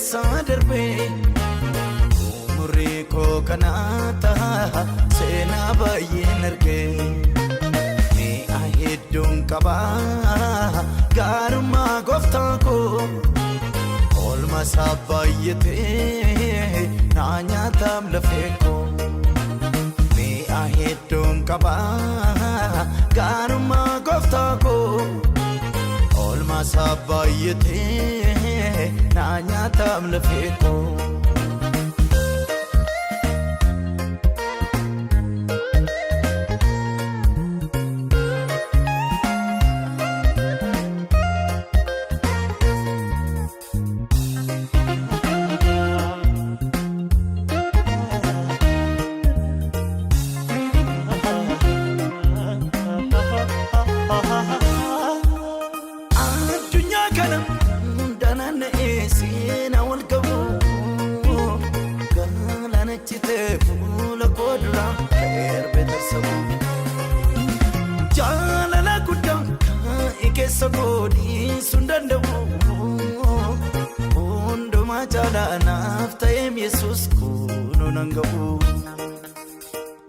keessaa darbee umurii koo kanaa ta'a seenaa baay'een argee mi'a hedduun qabaa gaarummaa gooftaa koo oolma isaa baay'atee naa nyaataam lafee koo mi'a hedduun qabaa gaarummaa gooftaa koo. Oolmaa isaa baay'atee naa nyaataam lafee koo. Addunyaa kana naanna'ee seenaa wal qabu galaana citee fuula koo duraa darbee tarsamu. Jaalala guddaa kaa'e keessa koodhiisuu hin danda'u. Hundumaa caalaa naaf ta'eem Yesuus kunoo nan ga'u.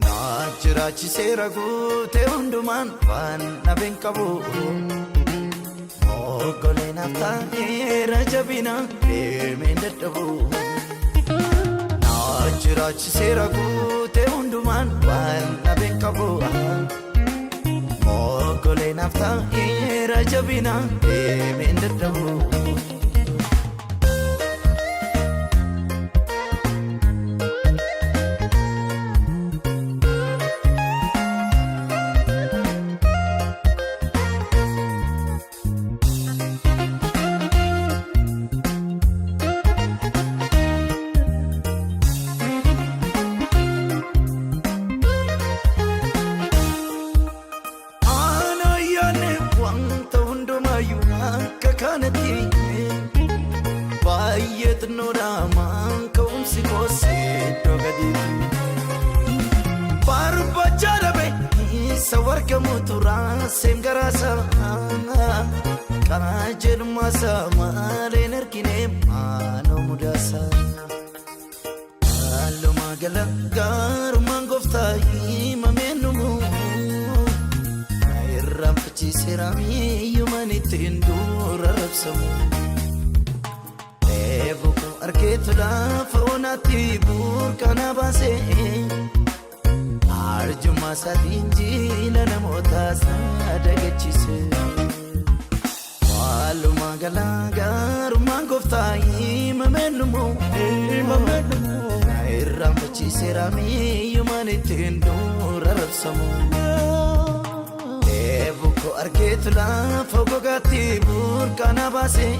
Na jiraachiseera guutee hundumaan waan dhabeen qabu. Oggolee naaf ta'eera jabina deemeen dadhabu. Na jiraachiseera guutee hundumaan waan dhabeen qabu. Oggolee naaf ta'eera jabina deemeen dadhabu. Ana yaane wanta hundumaayyuu akka kanatti baay'ee xinnoodha maan ka'umsi koos iddoo gadiitti. Barbaacha dhabe isa wargamu turaaseen garaasa qajeelummaasa maaleen argine maaloo mudaasa. Haaluma gala gaarummaan gooftaa himamee numu. Na irraanfachiiseera miyyumaan ittiin dura rabsamu. Dheebuu koo argeetu lafa onaatti burqaana baasee. Arjummaa isaatiin jiila namootaas na dagachiise. Walumaa gala gaarummaan gooftaa himamee numu. Na irraanfachiiseera miyyumaan ittiin dura rabsamu. Dheebuu koo argeetu lafa gogaatti burqaana baasee.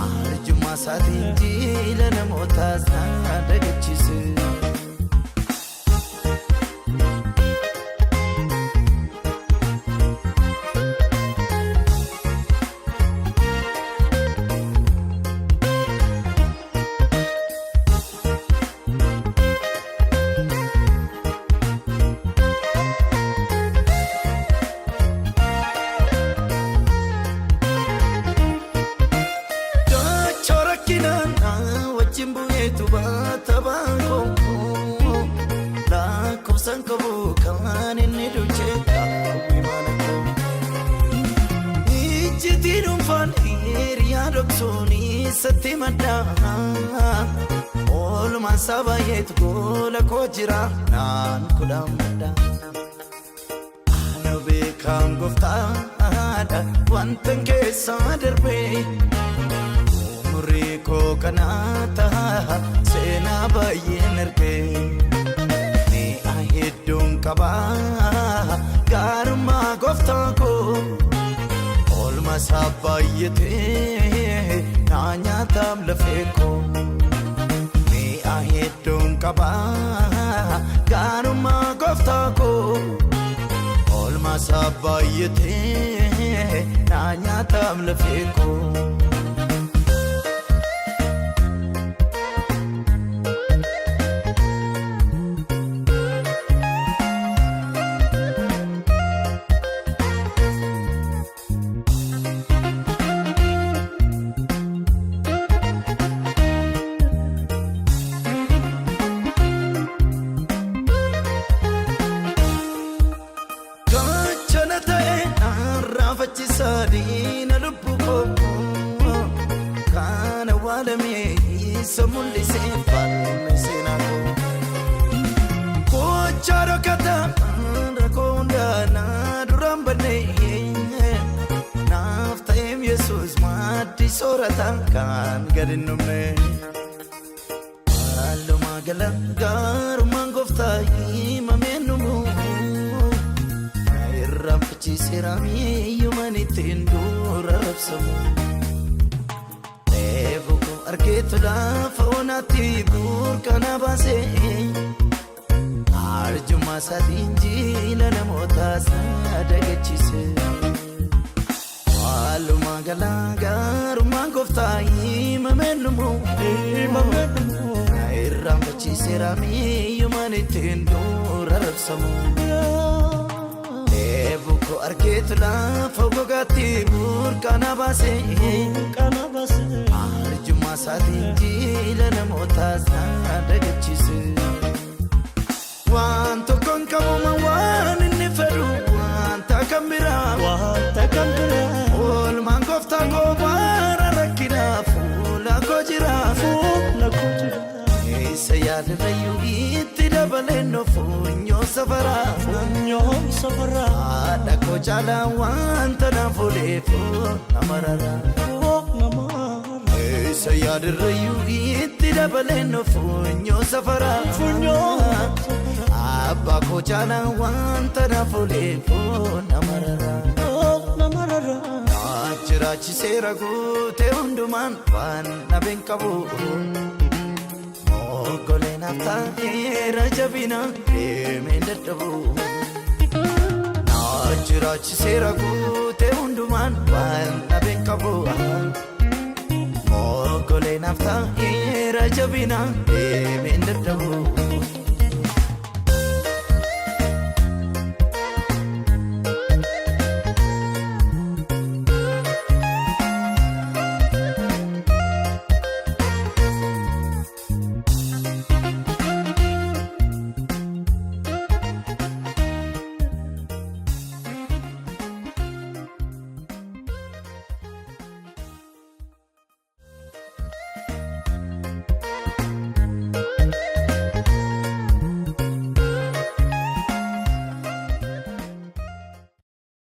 Arjummaa isaatiin jiila namootaas na dagachiise. Dachoo rakkinaan wajjin bu'eetu baata baakoo lakkoofsaan qabu kan inni duuchee qaawwi mana koo. Ijjitii dhuunfaan hiriyaa dhoksuun isatti madda. Oolmaan isaa baay'eetu gola koo jira naan kudhaan madda. Ana beekaan gooftaadha wanta keessaa darbee. Umurii koo kanaa ta'a seenaa baay'een argee. Mi'a hedduun qabaa gaarummaa gooftaa koo. Oolma isaa baay'atee naa nyaataam lafee koo. Mi'a hedduun qabaa gaarummaa gooftaa koo. Oolma isaa baay'atee naa nyaataam lafee koo. Isa mul'isee falme seenaa koo. Gochaa dhokkataa rakkoo hundaa na duraan badnee naaf ta'eem Yesuus maaddii soorataa kan gad hin dhumne. Haallumaa gala gaarummaan gooftaa himamee numu na irraanfachiiseera miiyyumaan ittiin dura rabsamu. Dheebuu koo argeetu lafa onaatti burqaa na baasee arjummaa isaatiin jiila namootaas na dagachiise. Haallumaa gala gaarummaan gooftaa himamee numu na irraanfachiiseera miiyyumaan ittiin dura rabsamu. Dheebuu koo argeetu lafa gogaatti burqaa na baasee arjummaa isaatiin jiila namootaas na dagachiise. Waan tokkoon qabuma waan inni fedhu wanta kan biraa. Wanta kan biraa. Oolmaan gooftaa koo bara rakkinaa fuula koo jira. Fuula koo jira. Isa yaadirrayyuu itti dabaleen funyoo safaraa. Funyoo safaraa. Haadha koo caalaa wanta naaf ooleef nama rara. Nama. Isa yaadirrayyuu itti dabaleen funyoo safaraa. Funyoo safaraa. Abbaa koo caalaa wanta naaf ooleef nama rara. Nama rara. Jiraachiseera guutee hundumaan waan dhabeen qabu. Moggolee naaf ta'eera jabina deemeen dadhabu. Jiraachiseera guutee hundumaan waan dhabeen qabu. Moggolee naaf ta'eera jabina deemeen dadhabu.